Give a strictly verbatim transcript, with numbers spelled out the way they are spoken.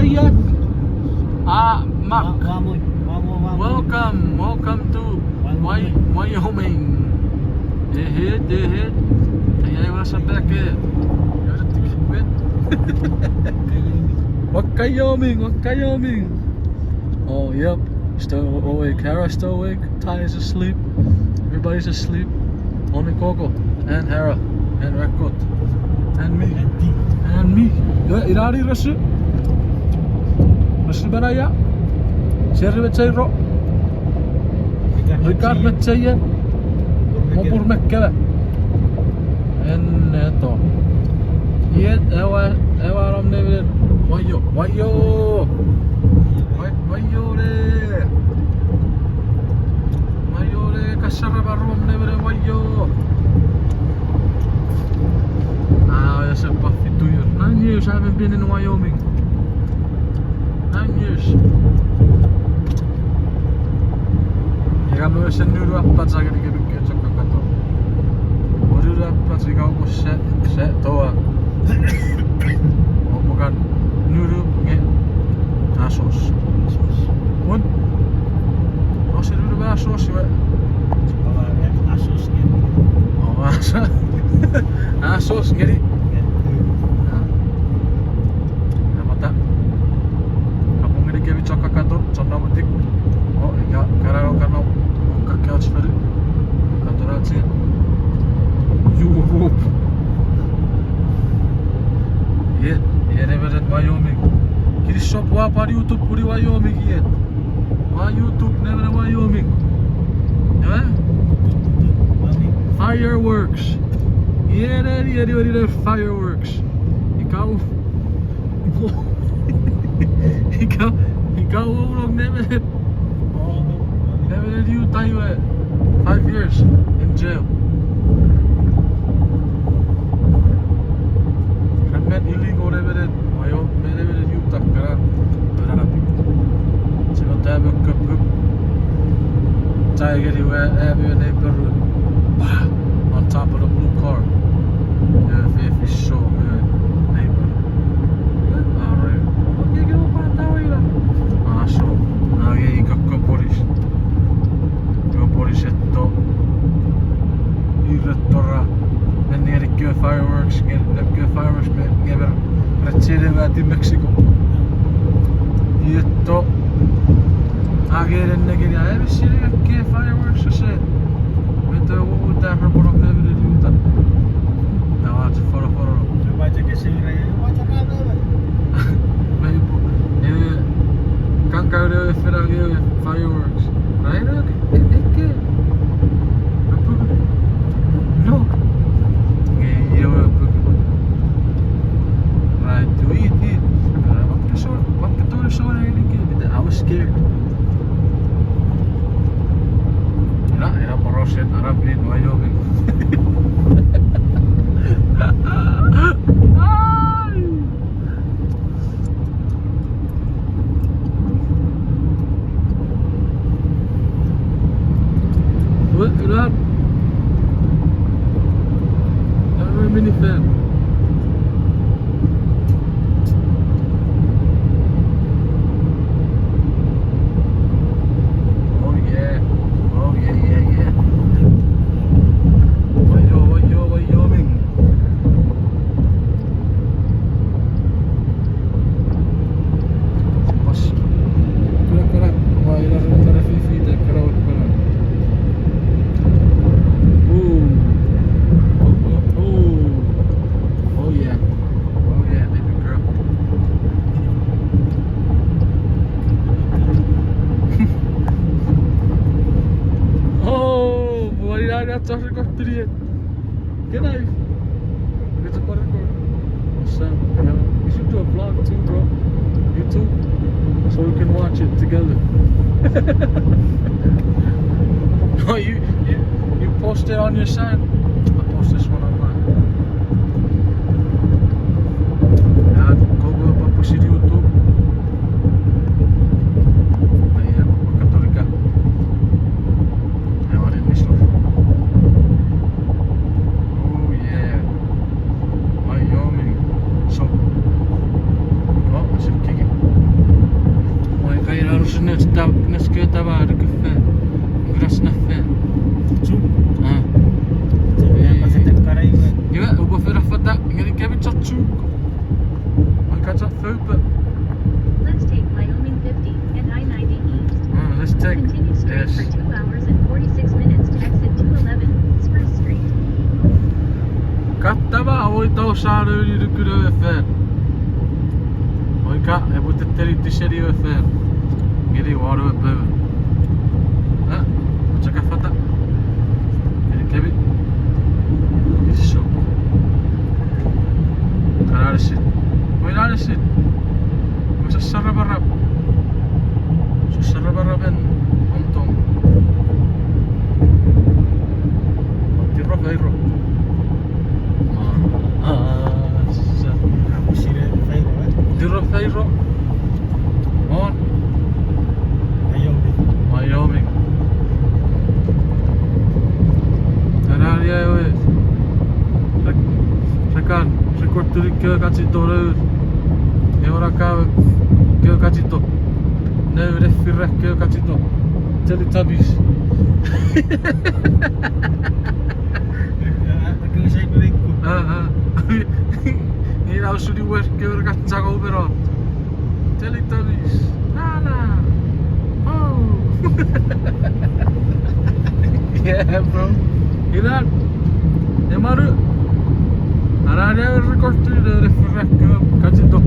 Yet. Ah, Mark. Wa-, wa-, wa-, wa-, wa-, Welcome, welcome to Wyoming. Wyoming. Ehe, ehe. Ai, ai, wasa back, eh. Wyoming, Wyoming. Oh, yep. Still awake. Hera still awake. Ty is asleep. Everybody's asleep. Only Coco and Hera and Rakut and me. And me. And me. Ina, ina ni resu. Resu bana ia. Seri me cheiro. Rikar me cheien. Mopur me kewe. Enneto. Iet ewe, ewe nom nemen Waio. Waio. Wai-, Waio le. Waio le, kasara barom nemen Waio. Ah, ese pwan fitu years. Nine years I haven't been in Wyoming. Nine years. Ika mo ese nunu apach ngeni kemi chok kakato. Mo nunu apach ika mo se, se toa. Mo kan nunu nge asos. Asos. Won? Ose nunu me asos iwe. Asos ngeni. Oh, asos. Asos ngeni. Ngeni. Ah. Namata. Kapong ngeni kemi chok kakato, chon namotik. O, ika, karano kano, o, kakkeoch fori. Kato na chie. Europe. Iet, iet nemenet Wyoming. Kinisou pwe ua pwan YouTube puni Wyoming iet. Ua YouTube nemenet Wyoming. Ewe? Fireworks. Iet neni, iet neni, iet neni fireworks. Ikau. Ika, ika ulong nemenet. Nemenet Utah iwe five years in jail. Ren met illegal nemenet, Wyoming, nemenet Utah, kana, kana napi. Sino tame kopuk. Chai ngeni we, ami we neighbor. Bah, on top of the blue car. Ewe fefin sou, ewe neighbor. Are, oke, ke opa tawila. Ah, so, angei ika ekkewe polis. Ekkewe polis etto. Ire etto ra. Nge neni ekkewe fireworks, nge, nge ekkewe fireworks me, nge ber, rechene mati Mexico. Ietto. Angei nennengeni, a, eme sine ekkewe fireworks ese. Met ewe uta repwe nom nemenet Utah. Tawa chok foro foro. Ba chok ese ire, ba chok ame. Mei pwe, eh, kan kaune ewe fen angei ewe fireworks. Raina, e-, eke. Apu. No. Nge iwe apu. Right, to eat it. What the sort, what the sort of thing, I was scared. Ina, ina poroset, ina pin, Wyoming. Ai! What? Ina. Ina mini fan. Oh yeah. Oh yeah, yeah, yeah. Waio, Waio, Wyoming. Pas. Kuna, kuna. Wa, ina, ina, ina, fifi, te, kuna, kuna. Ooh. Oh, oh, oh. Oh, yeah. Oh, yeah, baby girl. Oh, boy, I got to record today. Good night. It's a record. So, you know, we should do a vlog too, bro. YouTube, so we can watch it together. No, you, you, you post it on your side. I post this one on mine. Yeah, go, go, go, push it YouTube. Yeah, Katolika. I want it, this one. Oh, yeah. Wyoming. So, oh, it's a kick. Nge ta-, nge skewe tama nukun fan. Nge ras na fan. Chuk. Ah. Chuk, eh, pasetek karai we. Iwe, upwe fen affata, ngeni kemi chon Chuk. Oi ka chon Foupe. Let's take Wyoming fifty and I ninety east. Ah, let's take. Continue straight for, yes, two hours and forty-six minutes to exit two eleven Spruce Street. Ka tama, oi tau sa noni nukun ewe fan. Oi ka, epwe tetteniti seni ewe fan. Ngeni won ewe power. Ah, chok affata. Ngeni kemi. Iso. Kan anisin. Oi anisin. Oi sasaraparap. Sasaraparapen omtom. Tiro feiro. Ah, ah, sa. Tiro feiro. On. Wyoming. Anania ewe. Rek-, rekan, record tuni kewe kachito nour. Ewe raka kewe kachito. Nour efira kewe kachito. Teletubbies. Ah, ah. Ina usun iwe kewe raka changou meno. Teletubbies. Nana. Oh. Yeah, bro. Ina. Emanu. Anania ewe record tuni nour efira kewe kachito.